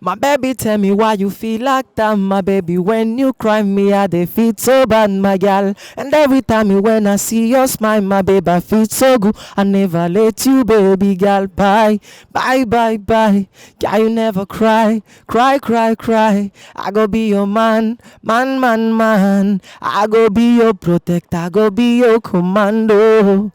My baby, tell me why you feel like that, my baby. When you cry, me, I dey feel so bad, my girl. And every time when I see your smile, my baby, I feel so good. I never let you, baby girl. Bye, bye, bye, bye. Girl, you never cry, cry, cry, cry. I go be your man, man, man, man. I go be your protector, I go be your commando.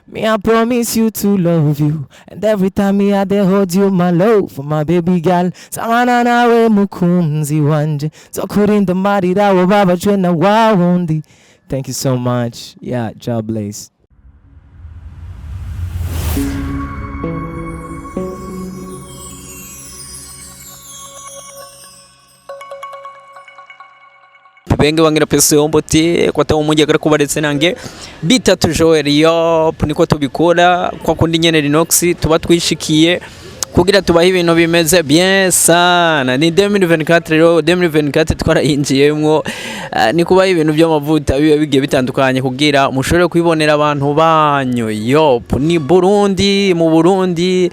Me, I promise you to love you. And every time me I dey hold you, my love for my baby girl. Samana nawe mukunzi wanje. Zokurinda marira wababajwe na wawundi. Thank you so much. Yeah, Jah bless. Benge wangira pesa yomboti kwata umujyi agara kubaretse nange bitatu Joel. Yop, niko tubikora kwa kundi nyene Linox tuba twishikiye kugira tubahe ibintu bimeze bien sana. Ni 2024 rero, 2024 twarayinjiyemwo. Ni kubaha ibintu by'amavuta biba bigiye bitandukanye kugira mushobore kwibonera abantu banyu. Yop, ni Burundi, mu Burundi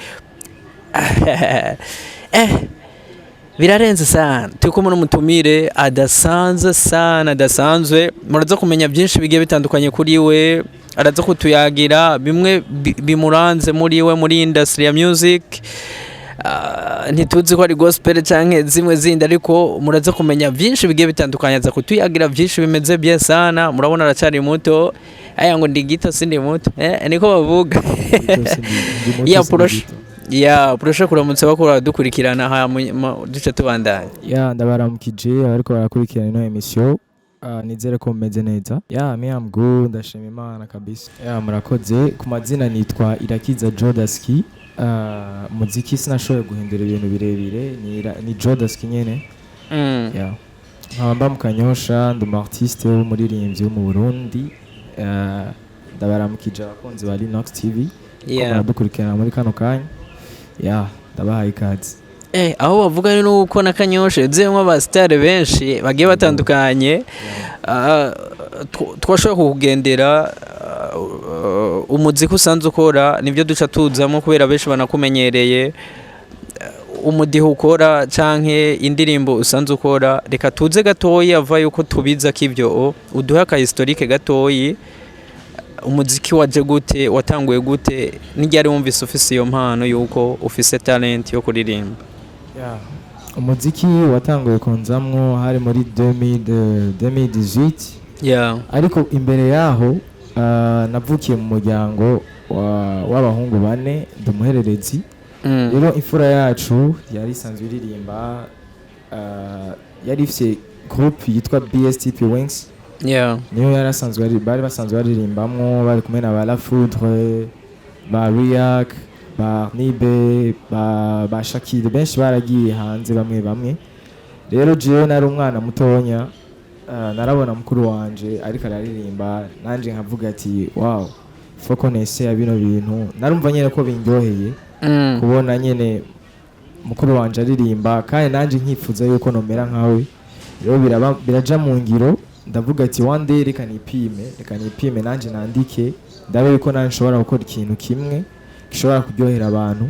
birarenze sana. Turi kumwe n'umutumire adasanzwe sana, adasanzwe. Muraza kumenya byinshi bigiye bitandukanye kuri we, araza kutuyagira bimwe bimuranze muri we, muri industry ya music. Ntituzi ko ari gospel canke zimwe zindi, ariko muraza kumenya byinshi bigiye bitandukanye. Aza kutuyagira byinshi bimeze bien sana. Murabona aracyari muto. Aya ngo ndi gito sindi muto, niko bavuga. Ya poroshe, ya poroshe, kuramutse bakora dukurikirana hama duce tubandanya. Yeah, ndabaramukije abariko barakurikirana ino emission. Nizere ko mumeze neza. Yeah, me, I'm good, ndashima Imana kabisa. Yeah, murakoze. Ku mazina nitwa Irakiza Jodaski. Muziki sinashoboye guhindura ibintu birebire, ni Jodaski nyene. Yeah. Nkaba mba mu Kanyosha, ndi umu artiste w'umuririmbyi wo mu Burundi. Ndabaramukije abakunzi ba Linox TV ko baradukurikirana muri kano kanya. Yeah, ndabahaye ikaze. Aho bavuga ni nuko na Kanyosha yuzuyemo abasitari benshi bagiye batandukanye. Twashobora kukugendera, umuziki usanzwe ukora nibyo duca tuzamo kubera benshi banakumenyereye. Umudiho ukora canke indirimbo usanzwe ukora, reka tuze gatoyi ava yuko tubiza ko ivyo uduhe aka historique gatoyi. Umuziki waje gute? Watanguye gute? N'iryari wumvise ufise iyo mpano yuko ufise talent yo kuririmba? Yeah. Umuziki watanguye kunzamwo hari muri 2000, 2018. Ariko imbere yaho, navukiye mu muryango w'abahungu bane, ndi umuhererezi. Rero imfura yacu yari isanzwe iririmba, yari ifite groupe yitwa BSTP Wings. Niyo yari asanzwe bari basanzwe baririmbamwo, bari kumwe na ba La Foudre, ba Riak, ba Nibe, ba Shakir, benshi baragiye hanze bamwe bamwe. Rero jewe nari umwana mutonya, narabona mukuru wanje ariko araririmba, nanje nkavuga ati: "Wow, faut qu'on essaie bino bintu." Narumva nyene ko bindyoheye kubona nyene mukuru wanje aririmba, kandi nanje nkifuza yuko nomera nkawe. Rero biraba biraja mu ngiro, ndavuga ati: "One day reka nipime, reka nipime nanje nandike, ndabe yuko nanje nshobora gukora ikintu kimwe gishobora kuryohera abantu."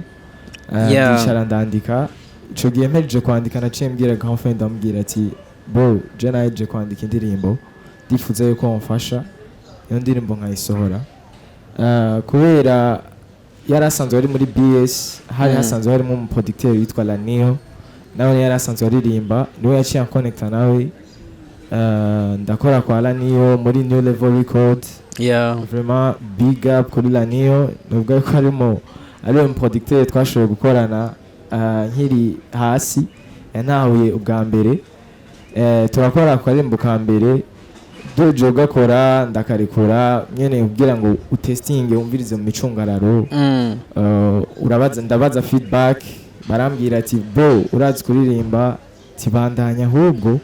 Ndicara ndandika. Ico gihe mpejeje kwandika, naciye mbwira grand frère, ndamubwira ati: "Bo je nahejeje kwandika indirimbo, ndifuza yuko wamfasha iyo ndirimbo nkayisohora." Kubera yari asanzwe ari muri BS, hari hasanzwe harimo umuproducteur witwa Lanio, nawe yari asanzwe aririmba, niwe yaciye anconnecta nawe. Ndakora kwa Lanio muri New Level Record. Vraiment big up kuri Lanio, nubwo ko arimo ari umuproducteur twashoboye gukorana nkiri hasi, yantahuye ubwa mbere. Turakora akarimbo ka mbere, doje ugakora ndakarekura nyene kugira ngo utestinge, wumvirize mu micungararo. Urabaza, ndabaza feedback, barambwira ati: "Bro, urazi kuririmba, tibandanya ahubwo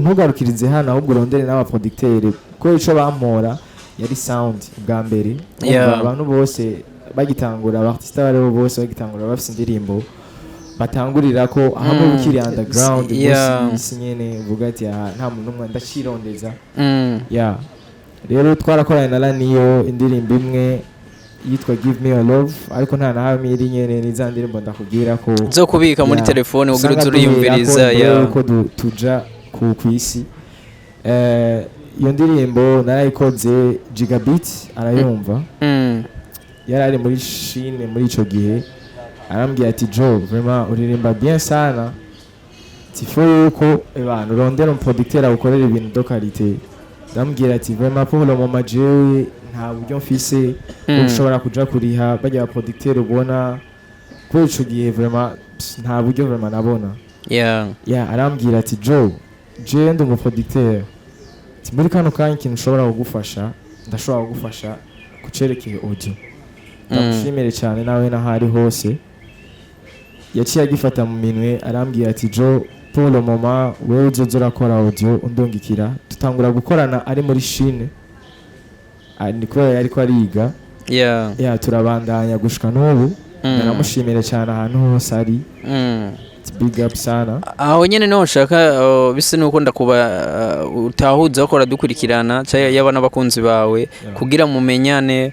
ntugarukirize hano, ahubwo urondere n'abaproducteur." Kuko ico bampora yari sound bwa mbere. Urumva, abantu bose bagitangura, abartiste abo bose bagitangura bafise indirimbo batangurira ko hamwe ukiri underground munsi y'isi nyene, uvuga ati: "Ah, nta muntu n'umwe, ndacirondeza." Yeah, rero twarakoranye na Laniyo indirimbo imwe. yitwa "Give Me Your Love", ariko nta na hamwe iri nyene. Ni za ndirimbo ndakubwira ko zo kubika muri Yeah. telefone kugira usanga uze uriyumviriza. duherako mbere yuko tuja ku isi. Iyo ndirimbo narayikoze, Gigabit arayumva. Yari ari muri Chine muri ico gihe, arambwira ati: "Joe, vraiment uririmba bien sana, tifo yuko ebana urondera umuproducteur agukorera ibintu de qualité." Ndamubwira ati: "Vraiment, pour le moment jewe nta buryo mfise bwo gushobora kuja kuriha barya baproducteur ubona." Kubera ico gihe vraiment, pss, nta buryo vraiment nabona. Ya, arambwira ati: "Joe, jewe ndi umuproducteur, ati muri kano kanya ikintu ushobora kugufasha, ndashobora kugufasha kucerekeye audio." Ndamushimire cyane nawe n'aho ari hose. Yaciye agifata mu minwe, arambwira ati: "Joe, pour le moment wewe uzoza urakora audio undungikira." Tutangura gukorana ari muri Chine. Ah, ni kubera yariko ariga. Ya, turabandanya gushika n'ubu. Ndanamushimire cyane ahantu hose ari. Big up sana. Aho nyene niho nshaka, bisa nuko ndakuba utahuza ko dukurikirana cyangwa yaba n'abakunzi bawe kugira mumenyane.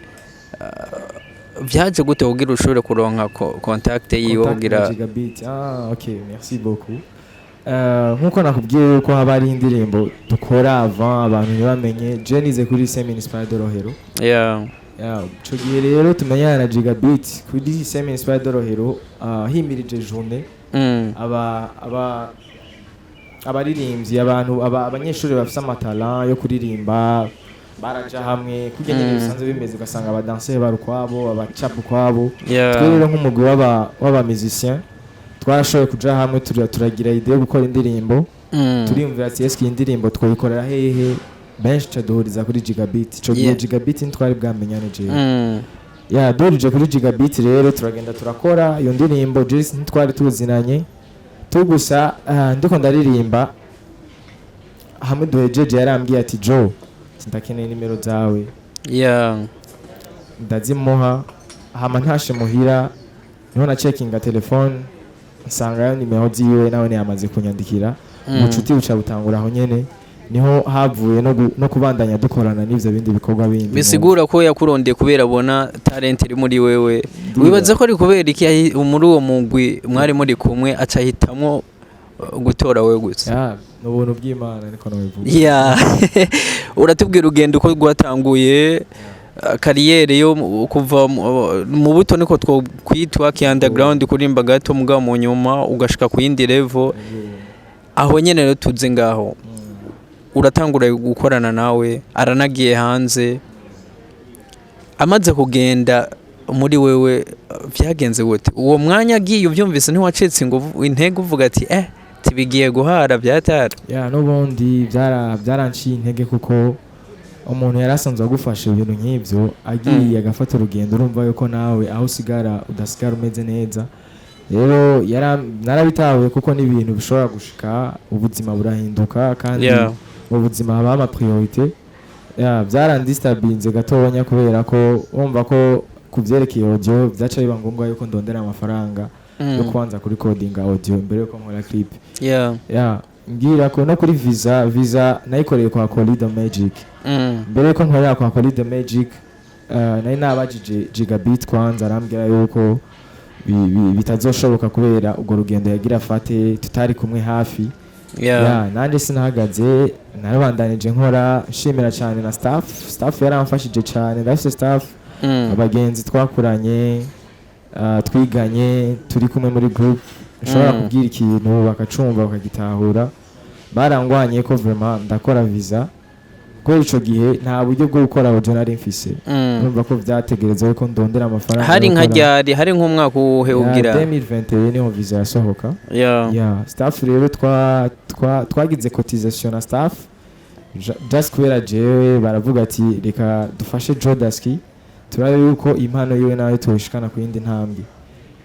Vyaje gute kugira ushobore kuronka contact yiwe? Contact kugira na Gigabit. Ah, ok, merci beaucoup. Nkuko nakubwiye yuko haba hari indirimbo dukora avant abantu ntibamenye, je nize kuri Lycée Municipal de Rohero. Yeah, ico gihe rero tumenyana na Gigabit kuri Lycée Municipal de Rohero, himirije journée aba abaririmbyi, abantu abanyeshuri bafise amatalent yo kuririmba baraja hamwe kurya nyene bisanzwe bimeze, ugasanga abadanseri bari ukwabo, abacapa ukwabo. Twe rero nk'umugwi w'aba musicien twarashoboye kuja hamwe, turagira idée yo gukora indirimbo. Turiyumvira ati: "Eske iyi ndirimbo twoyikorera hehe?" Benshi ca duhuriza kuri Gigabit. Ico gihe Gigabit ntitwari bwamenyane jewe. Ya, duhurije kuri Gigabit rero, turagenda turakora iyo ndirimbo. Jesi ntitwari tuzinanye tu gusa, ndiko ndaririmba hamwe duhejeje, yarambwiye ati: "Joe, ndakeneye nimero zawe." Ndazimuha, hama ntashe muhira niho na checkinga telefone, nsangayo nimero ziwe, nawe yamaze kunyandikira. Ubucuti buca butangura aho nyene, niho havuye no kubandanya dukorana n'ivyo bindi bikorwa bindi. Bisigura ko yakurondeye kubera abona talent iri muri wewe. Wibaza ko ari kubera iki muri uwo mugwi mwari muri kumwe aca ahitamwo gutora wewe gusa? Ya, ni ubuntu bw'Imana, niko nabivuga. Ya, uratubwira urugendo uko rwatanguye, carrière yo kuva mu buto, niko twokwitwa ki underground, kurimba gato, mugabo mu nyuma ugashika ku yindi level. Aho nyene rero tuze ngaho, uratangura gukorana nawe, aranagiye hanze. Amaze kugenda, muri wewe vyagenze gute uwo mwanya agiye? Uvyumvise ntiwacitse ngo intege uvuga ati: "Eh, tibigiye guhara byatara"? Ya, n'ubundi byaranciye intege, kuko umuntu yari asanzwe agufasha ibintu nk'ibyo agiye agafata urugendo, urumva yuko nawe aho usigara udasigara umeze neza. Rero narabitahuye, kuko n'ibintu bishobora gushika, ubuzima burahinduka kandi mu buzima habaho amapriorité. Ya, byarandistabinze gatonya, kubera ko wumva ko ku byerekeye audio byaca biba ngombwa yuko ndondera amafaranga yo kubanza kuri recordinga audio mbere yuko nkora clip. Ya, mbwira ko no kuri visa nayikoreye kwa Colido Magic. Mbere yuko nkorera kwa Colido Magic, nari nabajije Gigabit kwanza, arambwira yuko bitazoshoboka kubera urwo rugendo yagira afate tutari kumwe hafi. Ya, nanjye sinahagaze, narabandanije nkora. Nshimira cyane na staff yaramfashije cyane. Ndafise staff, abagenzi twakuranye, twiganye, turi kumwe muri group, nshobora kubwira ikintu bakacumva, bakagitahura. Barangwanye ko vraiment ndakora visa, kubera ico gihe nta buryo bwo gukora audio nari mfise. Urumva ko vyategereza ko ndondera amafaranga Hari yo nka gukora. ryari? Hari nk'umwaka uwuhe? Ya, Ugira 2021 niho visa yasohoka. Ya, staff rero twagize cotisation na staff just kubera jewe, baravuga ati: "Reka dufashe Jodaski, turabe yuko impano yiwe nawe tuwishikana ku yindi ntambwe."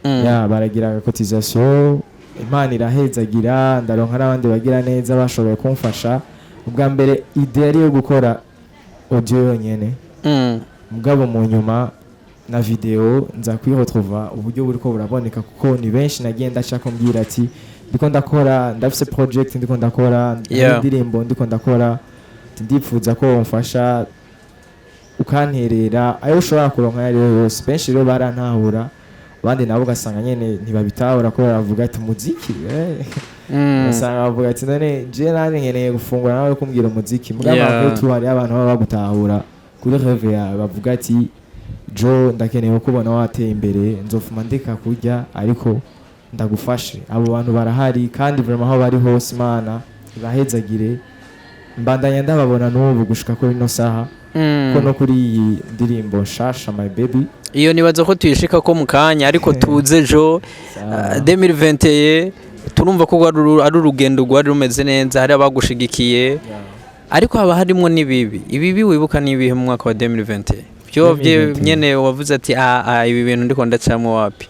Ya, baragira cotisation, Imana irahezagira, ndaronka n'abandi bagira neza bashoboye kumfasha. Ubwa mbere idée yari yo gukora audio yonyene, mugabo mu nyuma na video nza kwiretrouva uburyo buriko buraboneka, kuko ni benshi nagiye ndashaka mbwira ati: "Ndiko ndakora, ndafise project ndiko ndakora, hari indirimbo ndiko ndakora, ati ndipfuza ko wamfasha." Ukanterera ayo ushobora kuronka ayo ariyo yose. Benshi rero barantahura, abandi nabo ugasanga nyene ntibabitahura kubera bavuga ati umuziki, eh. Ugasanga bavuga ati none je nanje nkeneye gufungura, nawe kumbwira umuziki. Mugabo tu hariyo abantu baba bagutahura kuri rêve yawe, bavuga ati jo ndakeneye kubona wateye imbere, nzofuma ndeka kurya ariko ndagufashe. Abo bantu barahari kandi vraiment aho bari hose Imana ibahezagire. Mbandanya ndababona n'ubu gushika kuri ino saha, ko no kuri iyi ndirimbo nshasha, My Baby. Iyo nibaza ko tuyishika ko mu kanya, ariko tuze ejo. 2021 turumva ko rwari ari urugendo rwari rumeze neza, hari abagushigikiye, ariko haba harimo n'ibibi. Ibibi wibuka n'ibihe mu mwaka wa 2021 byo 2021. Nyene wavuze ati ah ah, ibi bintu ndiko ndacamo wapi?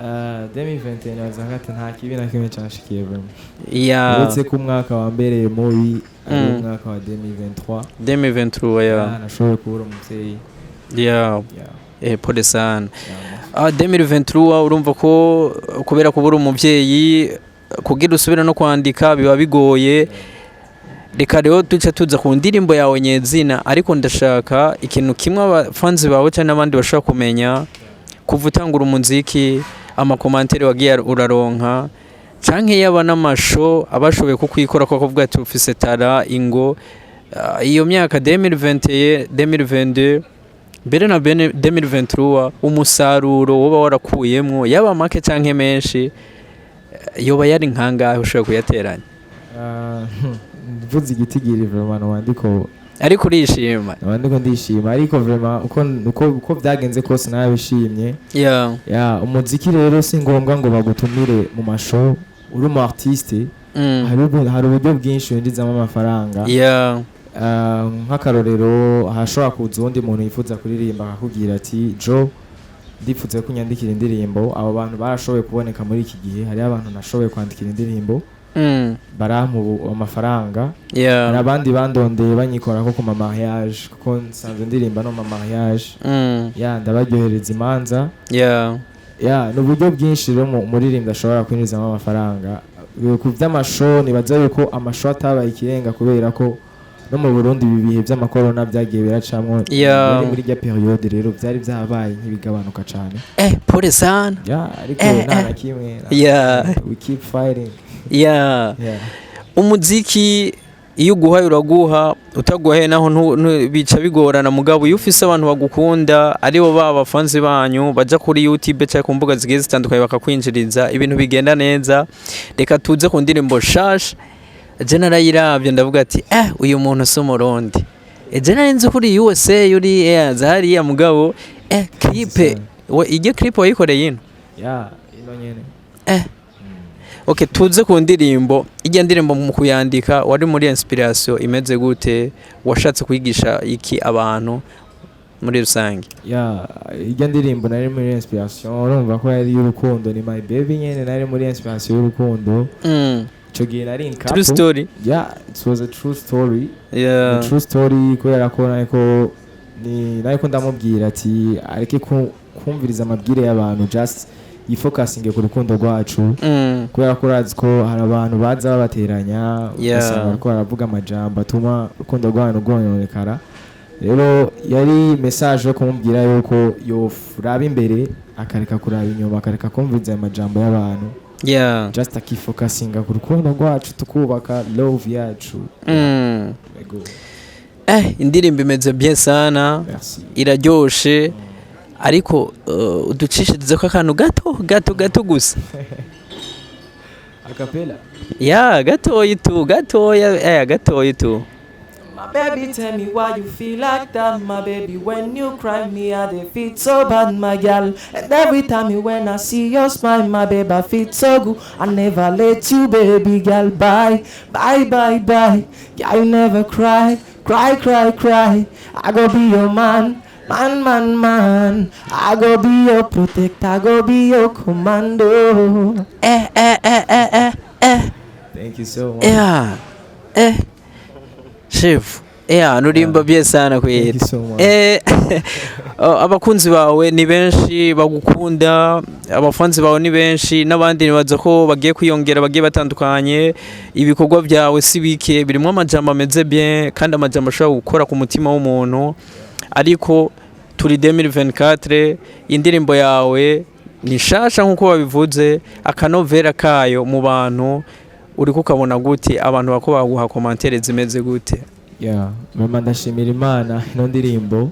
2021 naza ati nta kibi na kimwe canshikiye vraiment, uretse ko umwaka wa mbere mubi ari umwaka wa 2023. 2023, ya. Ah, nashoboye kubura umuvyeyi. Eh, pole sana. Yeah. Ah, 2023 urumva ko kubera kubura umuvyeyi, kugira usubire no kwandika biba bigoye. Reka rero duce tuza ku ndirimbo yawe nyezina, ariko ndashaka ikintu kimwe abafanzi bawe cyangwa n'abandi bashobora kumenya: kuva utangura umuziki, ama commentaires wagiye uraronka canke yaba n'ama show abashoboye kukwikora ko kuvuga ati ufise tara ingo, iyo myaka 2021, 2022, mbere na bene 2023, umusaruro woba warakuyemwo, yaba make canke menshi, yoba yari nkangahe ushobora kuyateranya? Ah, mvuze igitigiri vraiment wandiko Ariko urishima. Wandiko ndishima, ariko vraiment uko byagenze kose narabishimye. Ya, umuziki rero si ngombwa ngo bagutumire mu ma show uri umu artiste. Hari uburyo bwinshi winjizamo amafaranga. Ah, nk'akarorero hashobora kuza uwundi muntu yifuza kuririmba akakubwira ati jo ndifuza ko unyandikira indirimbo. Abo bantu barashoboye kuboneka muri iki gihe. Hariho abantu nashoboye kwandikira indirimbo, barampa ubu amafaranga. Hari abandi bandondeye banyikora ko ku ma mariage, kuko nsanzwe ndirimba no mu ma mariage. Ya, ndabaryohereza imanza. Ya, ni uburyo bwinshi rero umuririmbyi ashobora kwinjizamo amafaranga. Ku by'ama show, nibaza yuko ama show atabaye ikirenga kubera ko no mu Burundi ibi bihe by'amakorona byagiye biracamwo. Yari muri rya période rero byari byabaye nk'ibigabanuka cane. Eh, pole sana. Ya, ariko nta na kimwe, we keep fighting. Yeah. Umuziki iyo uguhaye uraguha, utaguhaye naho bica bigorana. Mugabo iyo ufise abantu bagukunda, aribo ba bafanzi banyu baja kuri YouTube cyangwa ku mbuga zigiye zitandukanye bakakwinjiriza, ibintu bigenda neza. Reka tuze ku ndirimbo shasha. Je narayiravye ndavuga ati eh, uyu muntu si umurundi. Je nari nzi kuri USA uri hariya, mugabo clip we, iryo clip wayikoreye ino? Ya, ino nyene. Okay, tuze ku ndirimbo. Ijya ndirimbo mu kuyandika wari muri inspiration imeze gute? Washatse kwigisha iki abantu muri rusange? Ya, ijya ndirimbo nari muri inspiration, urumva ko yari y'urukundo, ni My Baby nyene. Nari muri inspiration y'urukundo. Ico gihe nari in True couple. story. Yeah, it was a true story. A true story, kubera ko nariko ni nariko ndamubwira ati areke kumviriza amabwire y'abantu, just yifokasinge ku rukundo rwacu, kubera ko urazi ko hari abantu baza babateranya, ugasanga bariko baravuga amajambo atuma urukundo rwanyu rwononekara. Rero yari message yo kumubwira yuko yoraba imbere akareka kuraba inyuma, akareka kumviriza ayo majambo y'abantu, just akifokasinga ku rukundo rwacu, tukubaka love yacu. Ego. Eh, indirimbo imeze bien sana. Merci. Iraryoshe, ariko uducishirize ko akantu gato gato gato gusa. Acapella. Ya, gatoyi tu, gatoya, gatoyi tu. My baby, tell me why you feel like that, my baby. When you cry, me I dey feel so bad, my girl. And every time you when I see your smile, my baby, I feel so good. I never let you, baby girl. Bye, bye, bye, bye. Yeah, you never cry, cry, cry, cry. I go be your man. Man, man, man, I go be your protector, I go be your commando. Eh eh eh eh eh eh. Thank you so much. Yeah. Eh. Chef. Yeah, nurimba bien sana. Thank you Kwita. so much. Oh, abakunzi bawe ni benshi bagukunda, abafanzi bawe ni benshi, n'abandi nibaza ko bagiye kwiyongera bagiye batandukanye. Ibikorwa byawe si bike, birimo amajambo ameze bien kandi amajambo ashobora gukora ku mutima w'umuntu. Ariko turi 2024, indirimbo yawe ni shasha nkuko babivuze. Akanovera kayo mu bantu uri kukabona gute? Abantu bako baguha commentaires zimeze gute? Yeah, mama, ndashimira Imana. Ino ndirimbo,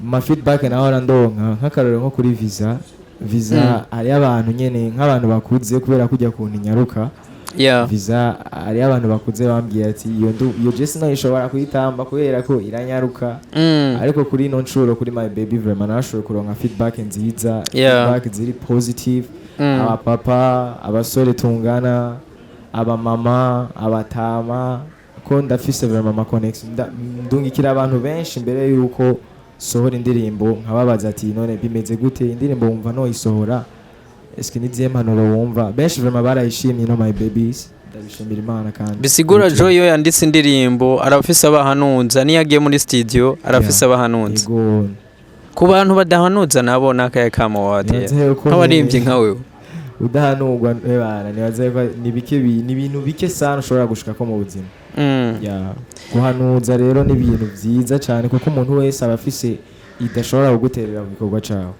ma feedback naho ndonka, nk'akarorero nko kuri Visa, hariyo abantu nyene nk'abantu bakuze, kubera kujya kuntu inyaruka. Visa, hariyo abantu bakuze bambwiye ati iyo je sinayishobora kuyitamba kubera ko iranyaruka. Ariko kuri ino nshuro, kuri My Baby, vraiment narashoboye kuronka feedback nziza, feedback ziri positive. Abapapa, abasore tungana, abamama, abatama, ko ndafise vraiment ama connection. Ndungikira abantu benshi mbere yuko sohora indirimbo, nkababaza ati: "None bimeze gute? Indirimbo wumva noyisohora? Eske nizihe mpanuro wumva?" Benshi vraiment barayishimye no My Babies, ndabishimira Imana kandi. Bisigura Jo iyo yanditse indirimbo arafise abahanuza, niyo agiye muri studio arafise abahanuza. Yego. Ku bantu badahanuza nabo n'akaye kamo watera? Nibaze yuko nk'abaririmbyi nka wewe? Udahanurwa, ebana, nibaze ko ni bike, ni ibintu bike sana ushobora gushikako mu buzima. Ya, guhanuza rero ni ibintu byiza cyane, kuko umuntu wese aba afise idashobora kuguterera mu gikorwa cawe.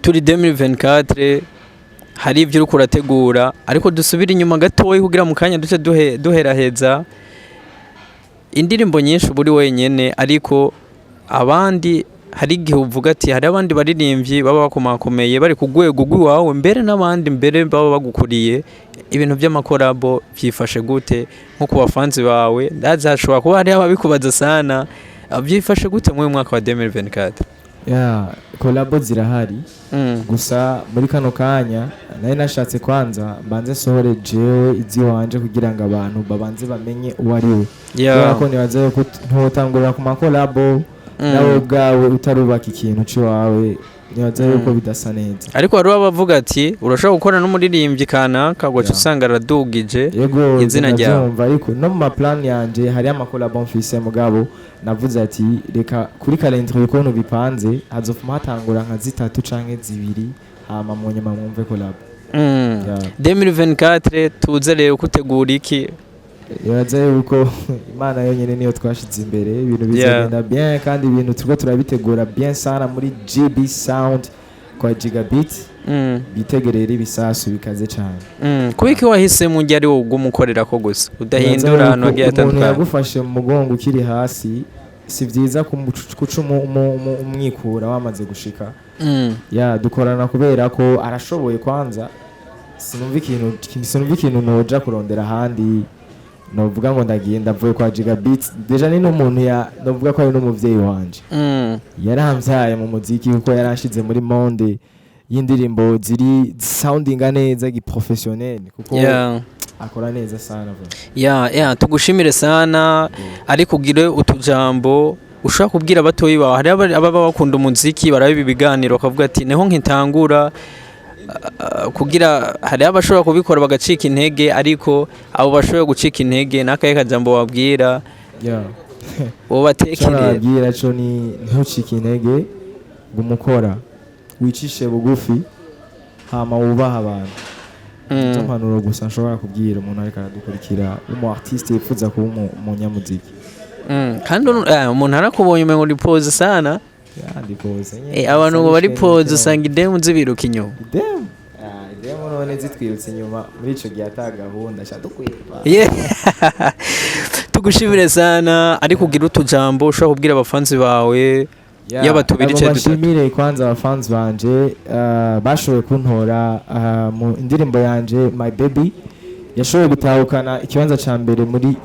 Turi 2024, hari ibyo uriko urategura, ariko dusubire inyuma gatoya kugira mu kanya duce duheraheza. Indirimbo nyinshi uba uri wenyene, ariko abandi hari igihe uvuga ati hari abandi baririmbyi baba bakomakomeye, bari ku rwego rw'iwawe mbere, n'abandi mbere baba bagukuriye. Ibintu by'ama collabo byifashe gute nko ku bafanzi bawe? Ndazi hashobora kuba hariho ababikubaza sana. Byifashe gute muri uyu mwaka wa 2024? Ya, collabo zirahari. Gusa muri kano kanya nari nashatse kwanza mbanze nsohore jewe iziwanje kugira ngo abantu babanze bamenye uwo ari we, kubera ko nibaza yuko ntotangurira ku ma collabo nawe ubwawe utarubaka ikintu c'iwawe. Nibaza yuko bidasa neza. Ariko hariho abavuga ati urashobora gukora n'umuririmbyi kanaka ugaca usanga aradugije Yego, izina ryawe. Ndavyumva, ariko no mu ma plan yanje hariyo ama collabo mfise, mugabo navuze ati reka kuri calendrier ukuntu bipanze hazofuma hatangura nka zitatu canke zibiri, hama mu nyuma mwumve collabo. Yeah. 2024 tuze rero kutegura iki? Nibaza yuko Imana yonyine niyo twashize imbere, ibintu bizagenda bien, kandi ibintu turiko turabitegura bien sana muri GB Sound kwa Gigabit. Bitegerere ibisasu bikaze cyane. Kubiki wahisemo ujya ari wowe uguma ukorera ko gusa, udahindura Nibaza ahantu yuko hagiye umuntu hatandukanye? yagufashe mu mugongo ukiri hasi, si byiza kuca umwikura wamaze gushika. Ya, dukorana kubera ko arashoboye. Kwanza sinumva ikintu noja kurondera ahandi, novuga ngo ndagiye, ndavuye kwa Gigabit. Déjà ni n'umuntu ya novuga ko ari n'umuvyeyi wanje. Yaramvyaye mu muziki, kuko yaranshize muri monde y'indirimbo ziri soundinga neza giprofessionnel, kuko akora neza sana vuba. Ya, tugushimire sana, ariko ugire utujambo ushobora kubwira abatoyi bawe. Hari ababa bakunda umuziki, baraba ibi biganiro bakavuga ati niho nkitangura, kugira hari abashobora kubikora bagacika intege, ariko abo bashoboye gucika intege n'akahe kajambo wabwira? Ico Wobatekerera? nababwira co ni ntucike intege, gumukora, wicishe bugufi, hama wubaha abantu. Izo mpanuro gusa nshobora kubwira umuntu ariko aradukurikira w'umu artiste yifuza kuba umunyamuziki. Kandi umuntu arakubonye umengo uri pose sana. Ya, ndi pose nyene. Abantu ngo bari Nsanga pose, usanga idemu zibiruka inyuma. Idemu. Ah, idemu none zitwirutse inyuma muri ico gihe ata gahunda sha dukwipa. Yeah. Tugushimire sana, ariko ugira utujambo ushobora kubwira abafanzi bawe, yaba tubiri nagomba canke dutatu. nshimire kwanza abafanzi banje bashoboye kuntora mu indirimbo yanje My Baby, yashoboye gutahukana ikibanza ca mbere muri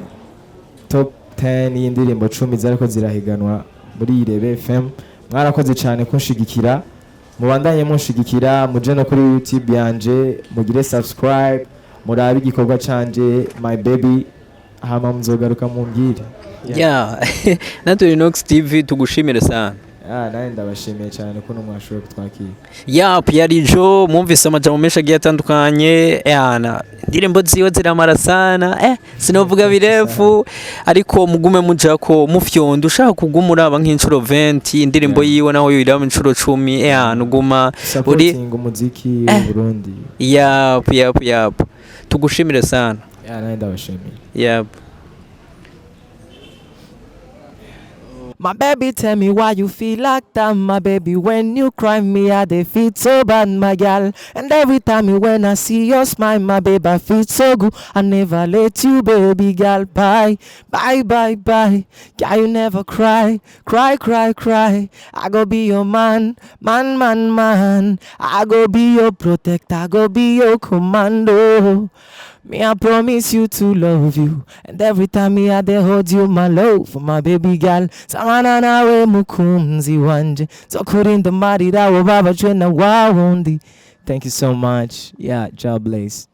top 10 y'indirimbo 10 zariko zirahiganwa muri Irebe FM. Mwarakoze cyane kunshigikira, mubandanye munshigikira, muje no kuri YouTube yanje mugire subscribe, murabe igikorwa canje My Baby, hama muzogaruka mumbwire. Yeah. Natwe Inox TV tugushimire sana. Ah, nawe ndabashimiye cyane ko mwashoboye kutwakira. Yap, yari Jo, mwumvise amajambo menshi agiye atandukanye. Yana indirimbo ziwe ziramara sana, sinovuga birefu, ariko mugume mujako mufyonda, ushaka kuguma uraba nk'inshuro 20 indirimbo yiwe, naho yoyiraba inshuro 10, yana uguma uri Supporting umuziki w'u Burundi. Yap, tugushimire sana. Yeah, nawe ndabashimiye. Yap. My baby, tell me why you feel like that, my baby. When you cry, me I dey feel so bad, my girl. And every time when I see your smile, my baby, I feel so good. I never let you, baby girl. Bye, bye, bye, bye. Girl, you never cry, cry, cry, cry. I go be your man, man, man, man. I go be your protector, I go be your commando. Me, I promise you to love you. And every time me I dey hold you, my love for my baby girl. Samana nawe mukunzi wanje. Zokurinda marira wobabajwe na wawundi. Thank you so much. Yeah, God bless.